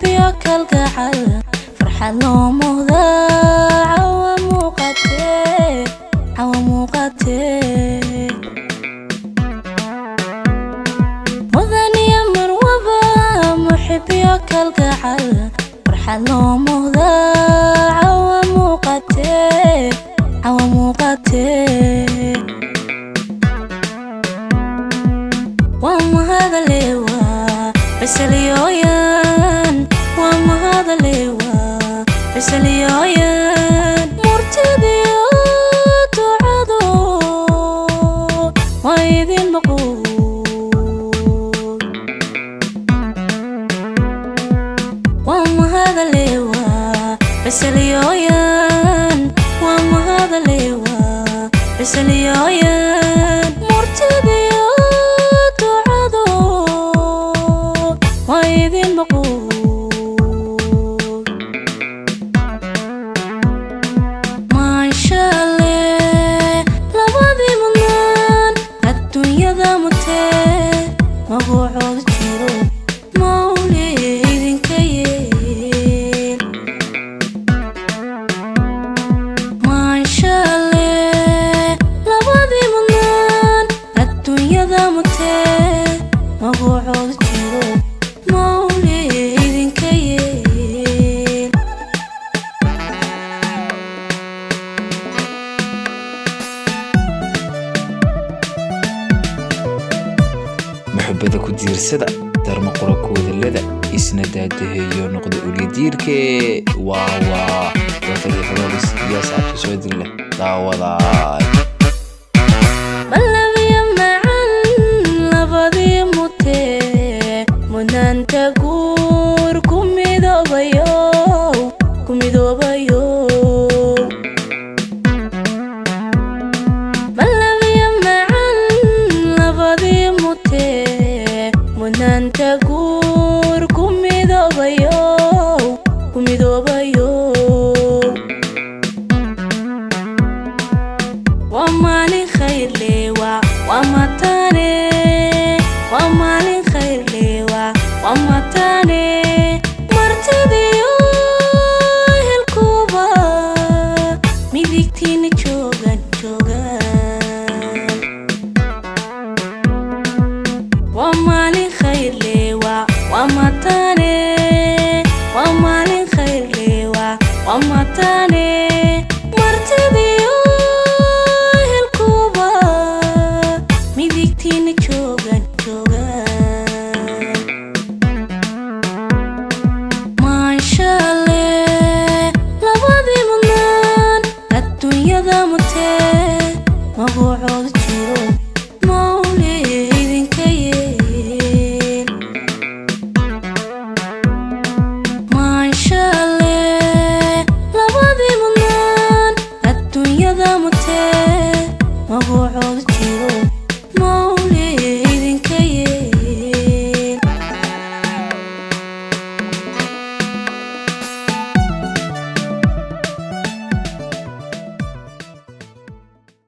Biyo kalgacal farxad loo muuqdaa, cawa muuqatee, cawa muuqatee. Mudaniyo marwaba, muxibiyo kalgacal farxad loo muuqdaa, cawa muuqatee, cawa muuqatee. Waa mahadalewa bisaliyooyan, waa mahadalewa bisaliyooyan. Murtidiyo ducadu waa idin maquul. Waa mahadalewa bisaliyooyan, waa mahadalewa bisaliyooyan. Murtidiyo ducadu waa idin maquul. Maanshale labadii mudnaan adduunyada mutee, magacooda jiro mawle idinka yeel. Maanshale labadii mudnaan adduunyada mutee, magacooda jiro mawle idinka yeel. Muxubada ku diirsada, darma qura kuwadalada isna daadaheeyo, noqda ulyadiirke. Waa Fariixrolis iyo asxaabta soo idin leh daawadaay. Malabiyo macan labadii mutee, mudnaanta guur ku midoobayo, ku midoobayo. Malabiyo macan labadii mutee, mudnaanta guur ku midoobayo, ku midoobayo. Waa maalin khayr lewa, waa matane. Waa maalin khayr lewa, waa matane. Martidiyo helkuba midigtiina joogan, joogan. Waa maalin khayr lewa, waa matane. Waa maalin khayr lewa, waa matane.